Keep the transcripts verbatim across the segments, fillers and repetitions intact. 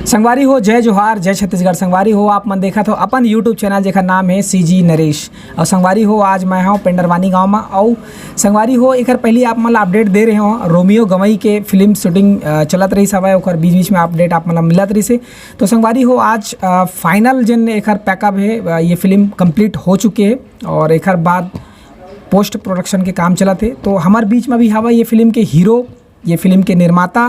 संगवारी हो, जय जोहार, जय छत्तीसगढ़। संगवारी हो, आप मन देखत हो अपन YouTube चैनल, जेकर नाम है सीजी नरेश। और संगवारी हो, आज मैं हूँ पेंडरवानी गांव में। और संगवारी हो, एकर पहली आप मन ला अपडेट दे रहे हो, रोमियो गवई के फिल्म शूटिंग अ, चलत रही हवय, ओकर बीच बीच में अपडेट आप मन ला मिलत रही से। तो संगवारी हो, आज फाइनल जिन एकर पैकअप है, अ, ये फिल्म कंप्लीट हो चुके है और एकर बाद पोस्ट प्रोडक्शन के काम चलत है। तो हमार बीच में भी हवा ये फिल्म के हीरो, ये फिल्म के निर्माता,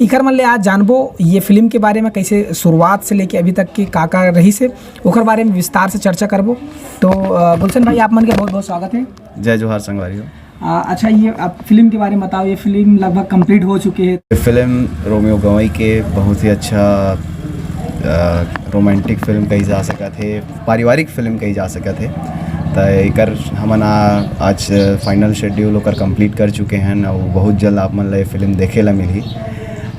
इकर मन ले आज जानबो ये फिल्म के बारे में, कैसे शुरुआत से लेके अभी तक के का का रही से, ओकर बारे में विस्तार से चर्चा करबो। तो अ, गुलशन भाई, आप मन के बहुत बहुत स्वागत है। जय जोहार संगवारी हो। अ, अच्छा, ये आप फिल्म के बारे में बताओ, ये फिल्म लगभग कंप्लीट हो चुके है। फिल्म रोमियो गवई के बहुत ही अच्छा रोमांटिक फिल्म कही जा सकत है, पारिवारिक फिल्म कही जा सकत है। त एकर हमन आ, आज फाइनल शेड्यूल ओकर कंप्लीट कर चुके हैं और बहुत जल्द आप मन ला ये फिल्म देखे ला मिलही।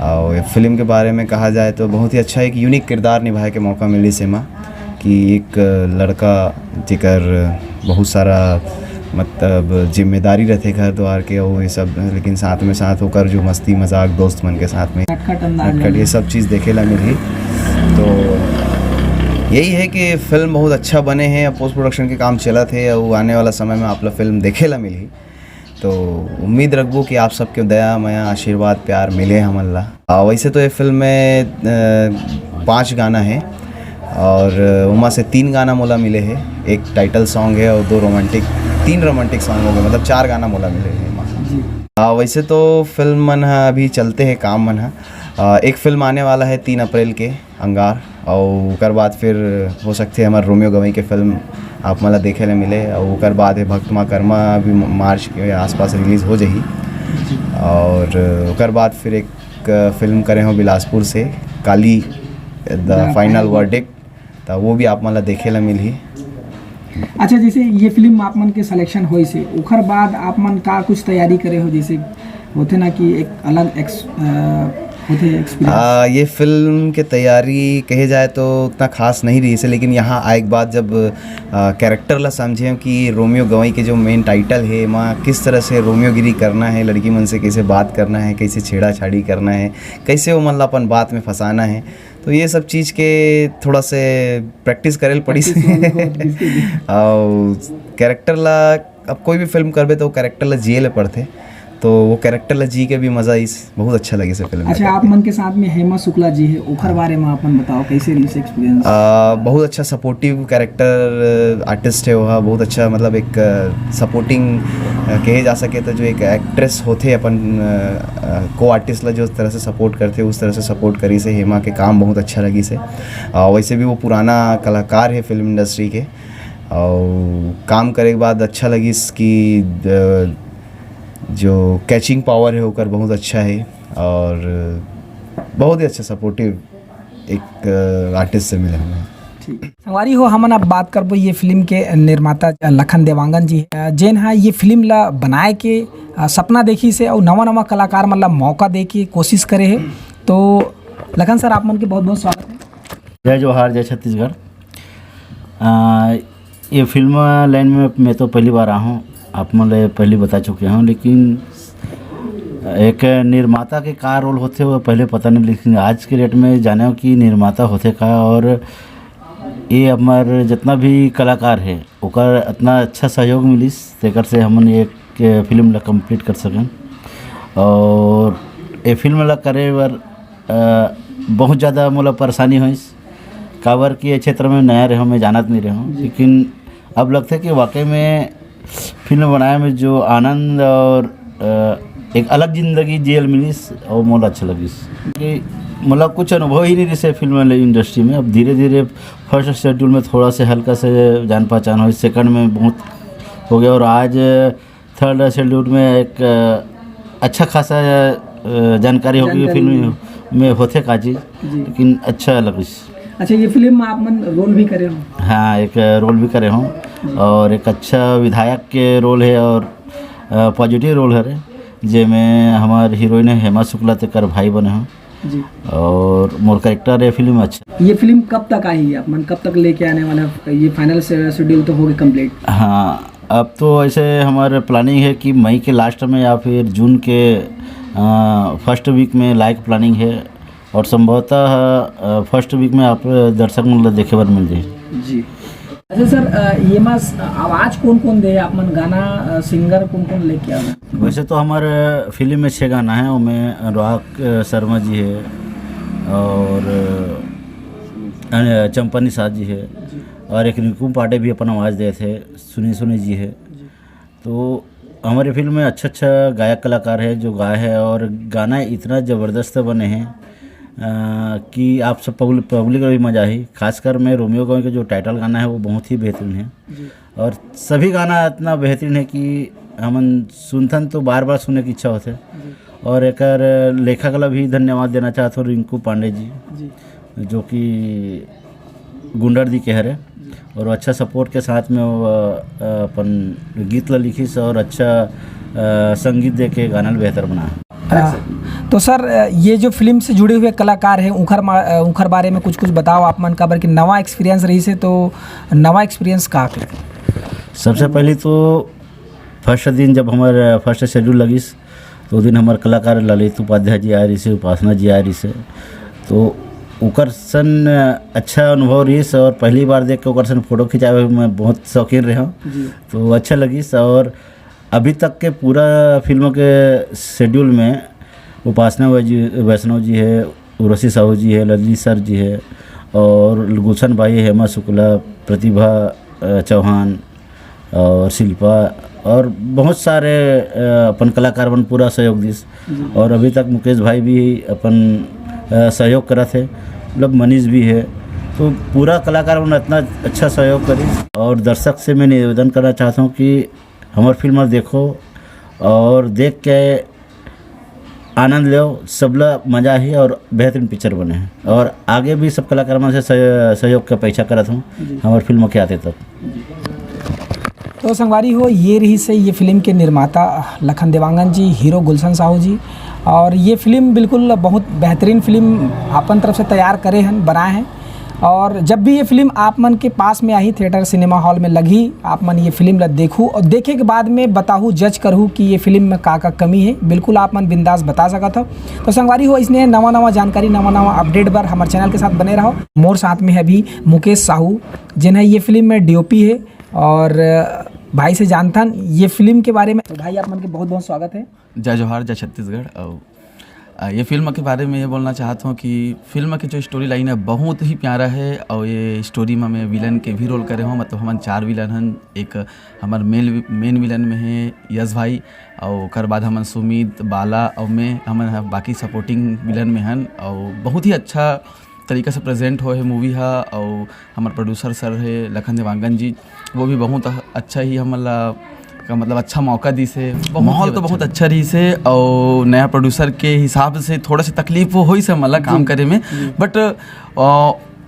और ये फिल्म के बारे में कहा जाए तो बहुत ही अच्छा एक यूनिक किरदार निभाए के मौका मिलिस एमा, कि एक लड़का जेकर बहुत सारा मतलब जिम्मेदारी रहथे घर द्वार के, अउ ये सब, लेकिन साथ में साथ ओकर जो मस्ती मजाक दोस्त मन के साथ में नटखट अंदाज नटखट, में। ये सब चीज़ देखे ला मिलही। तो यही है कि फिल्म बहुत अच्छा बने है, अब पोस्ट प्रोडक्शन के काम चलत है, अउ आने वाला समय में आप ला फिल्म देखे ला मिलही। तो उम्मीद रखबो कि आप सबके दया, मया, आशीर्वाद, प्यार मिले हमन ला। आ, वैसे तो ये फिल्म में, अ, पाँच गाना है और ओमा से तीन गाना मोला मिले है, एक टाइटल सॉन्ग है और दो रोमांटिक, तीन रोमांटिक सॉन्ग हो गए, मतलब चार गाना मोला मिले हैं एमा। जी। आ, वैसे तो फिल्म मन ह अभी चलते हैं, काम मन ह। आ, एक फिल्म आने वाला है तीन अप्रैल के, अंगार, और ओकर बाद फिर हो सकते हैं हमारे रोमियो गवई के फिल्म आप मन ला देखे ला मिले, और ओकर बाद है भक्त माँ कर्मा, अभी मार्च के आसपास रिलीज हो जाही। और ओकर बाद फिर एक फिल्म करे हो बिलासपुर से, काली, the the final final verdict, तो वो भी आप मन ला देखे ला मिलही। अच्छा, जैसे ये फिल्म आप मन के सिलेक्शन होइस हे, ओकर बाद आप मन का कुछ तैयारी करे हो? जैसे होथे ना कि एक अलग एक्स-, अ, होथे एक्सपीरियंस। आ, ये फिल्म के तैयारी कहे जाए तो उतना खास नहीं रहिस हे, लेकिन यहाँ आए के बाद जब, आ, कैरेक्टर ला समझे कि रोमियो गवई के जो मेन टाइटल है, एमा किस तरह से रोमियोगिरी करना है, लड़की मन से कैसे बात करना है, कैसे छेड़ाछाड़ी करना है, कैसे वो मन ला अपन बात में फंसाना है, तो ये सब चीज़ के थोड़ा से प्रैक्टिस करे ल पड़िस। प्रैक्टिस होना बहुत, बिल्कुल, बिल्कुल। और कैरेक्टर ला, अब कोई भी फिल्म करबे तो कैरेक्टर ला जिए ले पड़थे, तो वो कैरेक्टर ला जी के भी मज़ा आइस, बहुत अच्छा लगिस फिल्म अच्छा, देख के। आप मन के साथ में हेमा शुक्ला जी है, ओकर हाँ। बारे में आप मन बताओ, कैसे रहिस एक्सपीरियंस? आ, बहुत अच्छा सपोर्टिव कैरेक्टर आर्टिस्ट है वो, बहुत अच्छा, मतलब एक सपोर्टिंग कहे जा सके तो जो एक एक्ट्रेस होथे अपन को आर्टिस्ट ला जो तरह से सपोर्ट करथे, उस तरह से सपोर्ट करिस हे। हेमा के काम बहुत अच्छा लगिस हे। आ, वैसे भी वो पुराना कलाकार है फिल्म इंडस्ट्री के, और काम करे के बाद अच्छा लगिस कि, अ, जो कैचिंग पावर है ओकर बहुत अच्छा है, और बहुत ही अच्छा सपोर्टिव एक, अ, आर्टिस्ट से मिले हमें। ठीक। संगवारी हो, हमन अब बात करबो ये फिल्म के निर्माता लखन देवांगन जी, अ, जेन हा ये फिल्म ला बनाए के, अ, सपना देखिस हे और नवा नवा कलाकार मन ला मौका दे के कोशिश करे हे। तो लखन सर, आप मन के बहुत बहुत स्वागत है। जय जोहार, जय छत्तीसगढ़। आ, ये फिल्म लाइन में मैं तो पहली बार आया हूँ, आप मन ले पहली बता चुके हूँ, लेकिन एक निर्माता के का रोल होथे वो पहले पता नहीं, लेकिन आज के डेट में जाने हो कि निर्माता होथे का, और ये हमार जितना भी कलाकार है ओकर इतना अच्छा सहयोग मिलिस, तेकर से हमन ये एक फिल्म ला कंप्लीट कर सकें। और ये फिल्म ला करे बर अ, बहुत ज़्यादा मोला परेशानी होइस, काबर कि ये क्षेत्र में नया रहे हूँ, मैं जानत नहीं रहे हूँ, जी। लेकिन अब लगथे कि वाकई में फिल्म बनाए में जो आनंद और, अ, एक अलग जिंदगी जियल मिलिस, और मोला अच्छा लगिस कि मोला कुछ अनुभव ही नहीं रहिस फिल्म इंडस्ट्री में। अब धीरे-धीरे फर्स्ट शेड्यूल में थोड़ा से हल्का से जान पहचान होइस, सेकंड में बहुत हो गया, और आज थर्ड शेड्यूल में एक, अ, अच्छा खासा, अ, जानकारी होगी जानकारी फिल्म मिली। में होथे का चीज़, जी। लेकिन अच्छा लगिस। अच्छा, ये फिल्म में आप मन रोल भी करे हो? हाँ, एक रोल भी करे हूँ, जी। और एक अच्छा विधायक के रोल है और, अ, पॉजिटिव रोल है, जेमे हमार हीरोइन है हेमा शुक्ला, तेकर भाई बने हूँ। जी। और मोर कैरेक्टर है फिल्म में अच्छा। ये फिल्म कब तक आही? आप मन कब तक लेके आने वाला है? ये फाइनल से-, शेड्यूल तो होगी कंप्लीट। हाँ, अब तो ऐसे हमारे प्लानिंग है कि मई के लास्ट में या फिर जून के, अ, फर्स्ट वीक में लाइक प्लानिंग है। और संभवतः फर्स्ट वीक में आप दर्शक मन ला देखे बर मिल जाही। जी। अच्छा सर, अ, ये मा स-, आवाज कौन कौन दे आप मन, गाना, अ, सिंगर कौन कौन लेके आए? वैसे तो हमारे फिल्म में छः गाना है, उनमें अनुराग, अ, शर्मा जी है और, अ, चंपा निषाद जी है और एक रिंकू पांडे भी अपन आवाज दे थे, सुनी सुनी जी है। तो हमारे फिल्म में अच्छा अच्छा गायक कलाकार है जो गाए है और गाना इतना ज़बरदस्त बने हैं, अ, कि आप सब पब्लिक, पब्लिक का भी मज़ा ही। खासकर मैं रोमियो गाँव के जो टाइटल गाना है वो बहुत ही बेहतरीन है। जी। और सभी गाना इतना बेहतरीन है कि हमन सुनथन तो बार बार सुने की इच्छा होथे। जी। और एकर लेखक ला भी धन्यवाद देना चाहत हूँ, रिंकू पांडे जी, जी। जो कि गुंडरदी के हरे, और अच्छा सपोर्ट के साथ में वो, अ, अपन गीत ला लिखिस और अच्छा, अ, संगीत दे के गाना ला बेहतर बना। हाँ। तो सर, ये जो फिल्म से जुड़े हुए कलाकार हैं, उनकर मा-, अ, उनकर बारे में कुछ कुछ बताओ आप मन, काबर कि नवा एक्सपीरियंस रही से, तो नवा एक्सपीरियंस का के? सबसे पहले तो फर्स्ट दिन जब हमार फर्स्ट शेड्यूल लगिस, तो दिन हमार कलाकार ललित उपाध्याय जी आए रहिसे, उपासना जी आए रहिसे, तो ओकर सन अच्छा अनुभव रहिस और पहली बार देख के ओकर सन फोटो खिंचावे में बहुत शौकीन रहे हूँ। जी। तो अच्छा लगिस और अभी तक के पूरा फिल्म के शेड्यूल में उपासना वै-, वैष्णव जी है, उर्वशी साहू जी है, ललित सर जी है और गुलशन भाई, हेमा शुक्ला, प्रतिभा, अ, चौहान और शिल्पा और बहुत सारे, अ, अपन कलाकार मन पूरा सहयोग दिस। जी। और अभी तक मुकेश भाई भी अपन, अ, सहयोग करत है, मतलब मनीष भी है, तो पूरा कलाकार मन इतना अच्छा सहयोग करिस। और दर्शक से मैं निवेदन करना चाहता हूँ कि हमार फिल्म देखो और देख के आनंद लेव, सबला मजा आही और बेहतरीन पिक्चर बने है। और आगे भी सब कलाकार मन से सह-, सहयोग के अपेक्षा करत हूँ जी। हमार फिल्म के आते तक। तो संगवारी हो, ये रहिसे ये फिल्म के निर्माता लखन देवांगन जी, हीरो गुलशन साहू जी। और ये फिल्म बिल्कुल बहुत बेहतरीन फिल्म अपन तरफ से तैयार करे हन, बनाए हैं। और जब भी ये फिल्म आप मन के पास में आही, थिएटर सिनेमा हॉल में लगही, आप मन ये फिल्म ला देखहू और देखे के बाद में बताहू, जज करहू कि ये फिल्म में का का कमी है, बिल्कुल आप मन बिंदास बता सकत हो। तो संगवारी हो, इसने नवा नवा जानकारी, नवा नवा अपडेट बर हमारे चैनल के साथ बने रहो। मोर साथ में है अभी मुकेश साहू, जिन है ये फिल्म में डीओपी है। और भाई से जानथन ये फिल्म के बारे में। तो भाई, आप मन के बहुत बहुत स्वागत है। जय जोहार, जय छत्तीसगढ़। और, आ, ये फिल्म के बारे में ये बोलना चाहत हूँ कि फिल्म के जो स्टोरी लाइन है, बहुत ही प्यारा है। और ये स्टोरी में मैं विलन के भी रोल करे हूँ, मतलब हमन चार विलन हन। एक हमार मेन, मेन विलन में है यश भाई, और ओकर बाद हमन सुमित, बाला और मैं, हमन ह-, बाकी सपोर्टिंग विलन में हन। और बहुत ही अच्छा तरीका से प्रेजेंट होए है मूवी हा। और हमार प्रोड्यूसर सर है लखन देवांगन जी, वो भी बहुत अच्छा ही हमन ला, का मतलब, अच्छा मौका दिस है। बहुत ही माहौल तो अच्छा बहुत रहिस। अच्छा रहिस है, और नया प्रोड्यूसर के हिसाब से थोड़ा सा तकलीफ वो होइस है हमन ला काम जी, करे में, जी। बट, अ,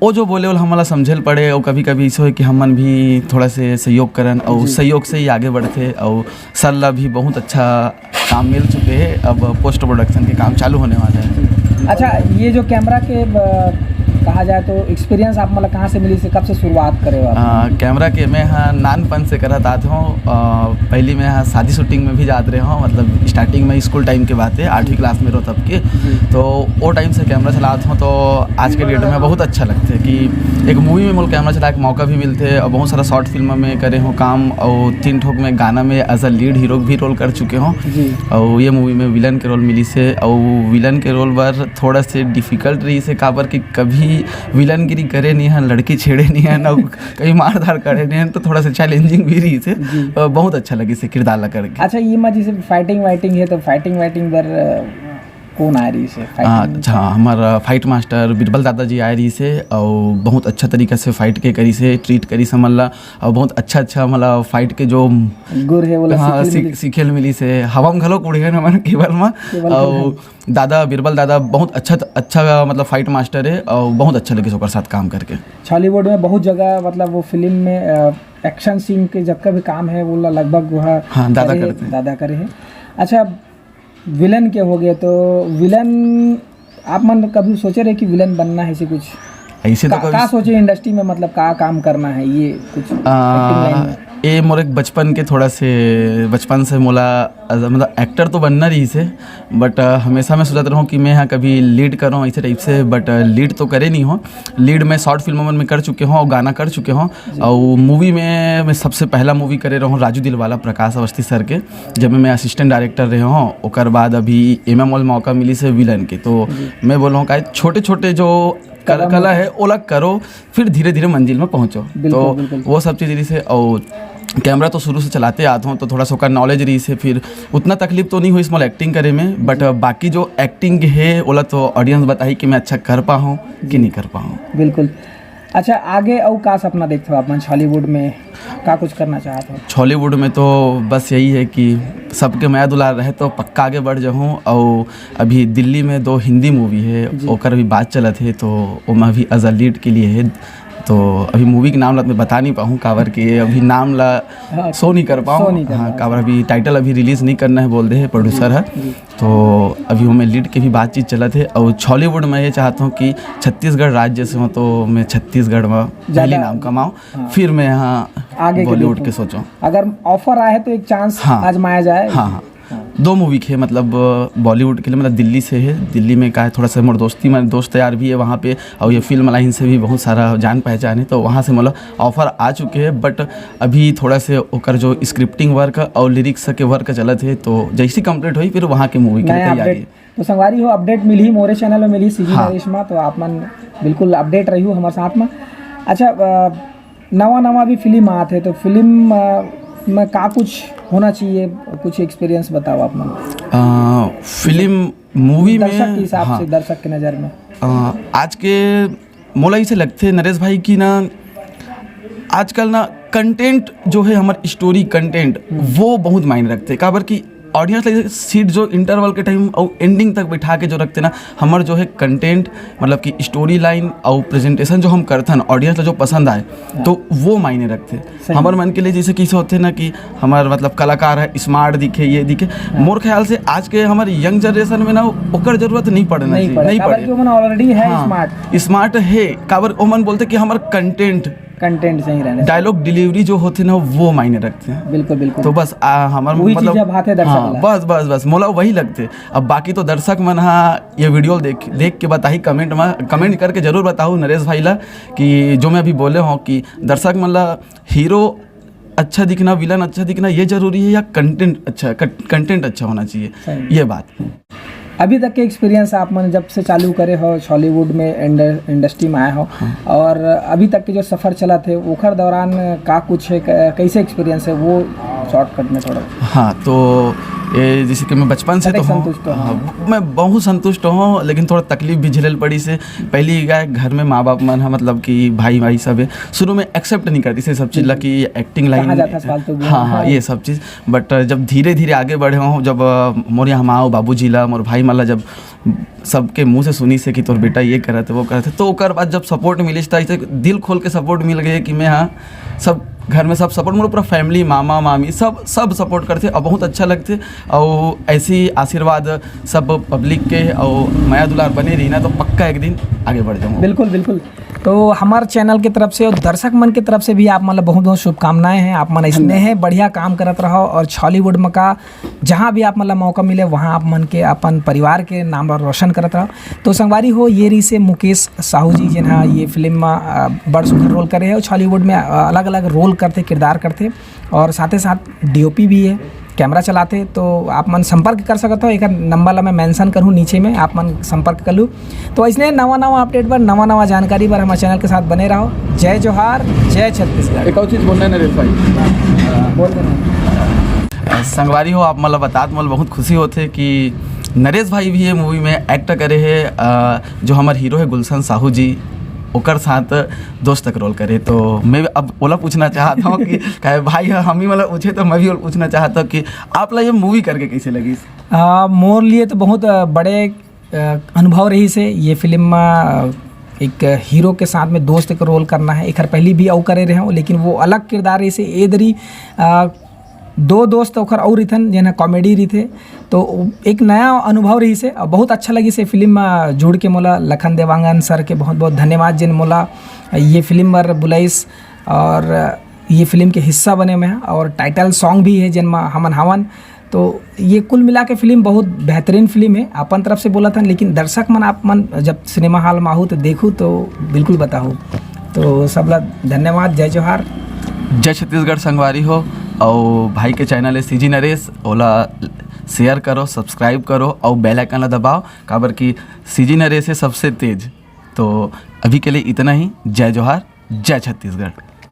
वो जो बोले, वो हमन ला समझे ल पड़े, और कभी कभी ऐसे होए कि हमन भी थोड़ा से सहयोग करन, और जी। सहयोग से ही आगे बढ़थे। और सर ला भी बहुत अच्छा काम मिल चुके हैं, अब पोस्ट प्रोडक्शन के काम चालू होने वाले हैं। अच्छा, ये जो कैमरा के, अ, कहा जाए तो एक्सपीरियंस आप, मतलब, कहाँ से मिलिस, कब से शुरुआत करे हो आप? अ, कैमरा के मैं ह नानपन से करत आत हूँ। अ, पहली मैं ह शादी शूटिंग में भी जात रहे हूँ, मतलब स्टार्टिंग में स्कूल टाइम के बात है, आठवीं क्लास में रहो तब के। जी। तो वो टाइम से कैमरा चलात हूँ, तो आज के डेट में बहुत अच्छा लगता है कि एक मूवी में मोला कैमरा चलाए के मौका भी मिलते और बहुत सारा शॉर्ट फिल्म में करे हूँ काम, और तीन ठोक में गाना में एज अ लीड हीरो भी रोल कर चुके हूँ। जी। और ये मूवी में विलन के रोल मिलिस है, और विलन के रोल बर थोड़ा से डिफिकल्ट रहिस है, काबर कि कभी विलनगिरी करे नहीं है, लड़की छेड़े नहीं है ना, कहीं मारधार करे नहीं है, तो थोड़ा सा चैलेंजिंग भी रहिस है। जी। अ, बहुत अच्छा लगिस है किरदार ला करके। अच्छा, ये मा जैसे फाइटिंग वाइटिंग है, तो फाइटिंग वाइटिंग बर, अ, कौन आए रहिस है? आ, फाइटिंग अच्छा, हमारा फाइट मास्टर बीरबल दादा जी आए रहिस है, और बहुत अच्छा तरीका से फाइट के करिस है, ट्रीट करिस हमन ला, और बहुत अच्छा अच्छा हमन ला फाइट के जो गुर है, वो ला हाँ, सीखे सीख-, मिलिस। सीखे ल मिलिस है। हवा में घलो उड़े हन हमन केबल में, केबल और में। दादा, बीरबल दादा बहुत अच्छा, अच्छा, मतलब, फाइट मास्टर है और बहुत अच्छा लगिस ओकर साथ काम करके। छॉलीवुड में बहुत जगह, मतलब, वो फिल्म में, अ, एक्शन सीन के जतका भी काम है, वो ल-, लगभग वो ह-, हाँ, दादा करे, करते हैं। दादा करे हैं। अच्छा, विलन के हो गए, तो विलन आप मन कभी सोचे रहे कि विलन बनना है, ऐसे कुछ? ऐसे तो का, कभी का सोचे इंडस्ट्री में, मतलब, का काम करना है, ये कुछ आ, एक्टिंग लाइन में? ये मोर एक बचपन के थोड़ा से, बचपन से मोला, अ, मतलब, एक्टर तो बनना रहिस हे, बट, अ, हमेशा मैं सोचत रहूँ कि मैं यहाँ कभी लीड करूँ, ऐसे टाइप से, बट, अ, लीड तो करे नहीं हो। लीड मैं शॉर्ट फिल्म मन में कर चुके हूँ और गाना कर चुके हूँ। और मूवी में मैं सबसे पहला मूवी करे रहूँ राजू दिलवाला, प्रकाश अवस्थी सर के, जब मैं असिस्टेंट डायरेक्टर रहे हूँ। ओकर बाद अभी एम एम मौका मिली से विलन के, तो मैं बोल रहा हूँ, काहे छोटे छोटे जो कल-, कला है, ओला करो, फिर धीरे धीरे मंजिल में पहुँचो। बिल्कुल, तो बिल्कुल। वो सब चीज़ रहिस हे। और कैमरा तो शुरू से चलाते आत हूँ, तो थोड़ा सा ओकर नॉलेज रहिस हे, फिर उतना तकलीफ तो नहीं हुई स्मॉल एक्टिंग करे में, बट बाकी जो एक्टिंग है, ओला तो ऑडियंस बताही कि मैं अच्छा कर पाऊँ कि नहीं कर पाऊँ। बिल्कुल। अच्छा, आगे अउ का सपना देखते हो आप मन छॉलीवुड में, का कुछ करना चाहते हो? छॉलीवुड में तो बस यही है कि सबके मया दुलार रहे तो पक्का आगे बढ़ जाऊँ। और अभी दिल्ली में दो हिंदी मूवी है, जी। ओकर अभी बात चलत है, तो ओमा भी एज अ लीड के लिए है। तो अभी मूवी के नाम ला मैं बता नहीं पाऊँ, काबर के अभी नाम ला हाँ, शो नहीं कर पाऊँ। शो नहीं कर हाँ, पाऊँ। काबर अभी टाइटल अभी रिलीज नहीं करना है बोल दे है प्रोड्यूसर है। जी। तो अभी ओमे लीड के भी बातचीत चलत है। और छॉलीवुड में ये चाहता हूँ कि छत्तीसगढ़ राज्य से हूँ, तो मैं छत्तीसगढ़ में पहली नाम कमाऊँ, हाँ। फिर मैं यहाँ आगे के बॉलीवुड देखूँ। के सोचूँ। अगर ऑफर आए तो एक चांस हाँ। आजमाया जाए। हाँ, हाँ। हाँ। दो मूवी के, मतलब, बॉलीवुड के लिए, मतलब, दिल्ली से है। दिल्ली में का है, थोड़ा सा मोर दोस्ती, मतलब, दोस्त यार भी है वहाँ पे, और ये फिल्म लाइन से भी बहुत सारा जान पहचान है, तो वहाँ से, मतलब, ऑफर आ चुके हैं। बट अभी थोड़ा से ओकर जो स्क्रिप्टिंग वर्क और लिरिक्स के वर्क चलत है, तो जैसी कंप्लीट हुई, फिर वहाँ के मूवी के लिए नया तैयारी। अपडेट। तो संगवारी हो, अपडेट मिलही, मोरे चैनल में मिलही, सीजी हाँ। नरेश मा, तो आप मन बिल्कुल अपडेट रहियो हमारे साथ में। अच्छा, अ, नवा नवा भी फिल्म आत है, तो फिल्म, अ, में का कुछ होना चाहिए, कुछ एक्सपीरियंस बताओ आप मन। अ, फिल्म, मूवी में, दर्शक के हिसाब हाँ। से, दर्शक के नज़र में। अ, आज के मोला इसे लगते नरेश भाई कि ना, आजकल ना कंटेंट जो है, हमार स्टोरी कंटेंट, हम्म। वो बहुत मायने रखते, काबर कि ऑडियंस ला सीट जो इंटरवल के टाइम और एंडिंग तक बैठा के जो रखते ना, हमर जो है कंटेंट, मतलब कि स्टोरी लाइन और प्रेजेंटेशन जो हम करथन, ऑडियंस ला जो पसंद आए, हाँ। तो वो मायने रखते। सही। हमर मन के लिए जैसे कि होते ना कि हमर, मतलब, कलाकार है, स्मार्ट दिखे, ये दिखे। हाँ। मोर ख्याल से आज के हमर यंग जनरेशन में ना ओकर जरूरत नहीं पड़ना नहीं चाहिए, पड़े, नहीं काबर पड़े। कि ओमन already है हाँ, स्मार्ट। स्मार्ट है, काबर ओमन बोलते कि हमर कंटेंट कंटेंट सही रहने से। डायलॉग डिलीवरी जो होते ना, वो मायने रखते हैं। बिल्कुल, बिल्कुल। तो बस, आ, हमर वही मतलब चीज अब हाथे दर्शक हाँ, ला। बस, बस, बस, मोला वही लगते। अब बाकी तो दर्शक मन हा ये वीडियो देख, देख के बताही, कमेंट में, कमेंट करके जरूर बताओ नरेश भाई ला कि जो मैं अभी बोले हूँ कि दर्शक मन ला हीरो अच्छा दिखना, विलन अच्छा दिखना ये जरूरी है या कंटेंट अच्छा, कंटेंट अच्छा होना चाहिए, सही। ये बात। अभी तक के एक्सपीरियंस आप मन जब से चालू करे हो छॉलीवुड में, इंड-, इंडस्ट्री में आए हो, हाँ। और अभी तक के जो सफर चलत है, ओखर दौरान का कुछ है, क-, कैसे एक्सपीरियंस है, वो शॉर्टकट में थोड़ा। हाँ, तो ये जैसे कि मैं बचपन से तो हूँ, संतुष्ट हो? हाँ, मैं बहुत संतुष्ट हूँ, लेकिन थोड़ा तकलीफ भी झेलल पड़ी से। पहली क्या है, घर में माँ बाप मन है, मतलब कि भाई भाई सब है, शुरू में एक्सेप्ट नहीं करती से सब चीज़ ला कि एक्टिंग लाइन कहाँ जाता है फालतू में। हाँ, हाँ, हाँ। ये सब चीज़। बट जब धीरे धीरे आगे बढ़े हूँ, जब, अ, मोर यहाँ माँ और बाबूजी ला, मोर भाई मन ला, जब सबके मुंह से सुनी से कि तोर बेटा ये करत है, वो करत है, तो ओकर बाद जब सपोर्ट मिलिस, त ऐसे दिल खोल के सपोर्ट मिल गए कि मैं, हाँ, सब घर में सब सपोर्ट, मोर पूरा फैमिली, मामा, मामी, सब, सब सपोर्ट करते और बहुत अच्छा लगते। और ऐसी आशीर्वाद सब पब्लिक के और मया दुलार बने रही ना, तो पक्का एक दिन आगे बढ़ जाऊँगा। बिल्कुल, बिल्कुल। तो हमारे चैनल की तरफ से और दर्शक मन की तरफ से भी आप मन ला बहुत बहुत शुभकामनाएं हैं। आप मन इसने धन्यवाद। हैं, बढ़िया काम करत रहो और छॉलीवुड में का जहाँ भी आप मन ला मौका मिले, वहाँ आप मन के अपन परिवार के नाम ला रोशन करत रहो। तो संगवारी हो, ये रही से मुकेश साहू जी, जिन्हा ये फिल्म में, अ, बड़ सुंदर रोल करे है और छॉलीवुड में, अ, अलग-अलग रोल करते, किरदार करते और साथे साथ डीओपी भी है, कैमरा चलाते। तो आप मन संपर्क कर सकत हो, एक नंबर ला मैं मेंशन करूँ नीचे में, आप मन संपर्क कर लू। तो इसने नवा नवा अपडेट बर, नवा नवा जानकारी बर हमारे चैनल के साथ बने रहो। जय जोहार, जय छत्तीसगढ़। एक और चीज़ बोलना है नरेश भाई। बोल देना। अ, संगवारी हो, आप मन ला बतात मोला बहुत खुशी होथे कि नरेश भाई भी ये मूवी में एक्ट करे है, अ, जो हमार हीरो है गुलशन साहू जी, ओकर साथ दोस्त के रोल करे। तो मैं अब ओला पूछना चाहता हूँ कि काहे भाई ह-, हम ही मतलब पूछे, तो मैं भी ओला पूछना चाहता हूँ कि आप ला ये मूवी करके कैसे लगी? आ, मोर लिए तो बहुत, अ, बड़े, अ, अनुभव रही से ये फिल्म में, अ, एक हीरो के साथ में दोस्त के रोल करना है। एक हर पहली भी अउ करे रहे हो, लेकिन वो अलग किरदार रही से ए दरी, अ, दो दोस्त ओखर अउ रहिथन, जेन ह कॉमेडी रहिथे, तो एक नया अनुभव रहिस हे। अउ बहुत अच्छा लगिस हे फिल्म म जुड़ के मोला। लखन देवांगन सर के बहुत-बहुत धन्यवाद, जेन मोला ये फिल्म बर बुलाइस। और ये फिल्म के हिस्सा बने हुए हैं और टाइटल सॉन्ग भी है जेन मा हमन हवन। तो ये कुल मिला के फिल्म बहुत बेहतरीन फिल्म है, अपन तरफ से बोलत हन, लेकिन दर्शक मन, आप मन जब सिनेमा हॉल में आहू तो देखू तो बिल्कुल बताहू। तो सबला धन्यवाद, जय जोहार। जय छत्तीसगढ़ संगवारी हो। और भाई के चैनल है सीजी नरेश, ओला शेयर करो, सब्सक्राइब करो और बेल आइकन ला दबाओ, काबर कि सीजी नरेश है सबसे तेज। तो अभी के लिए इतना ही। जय जोहार, जय छत्तीसगढ़।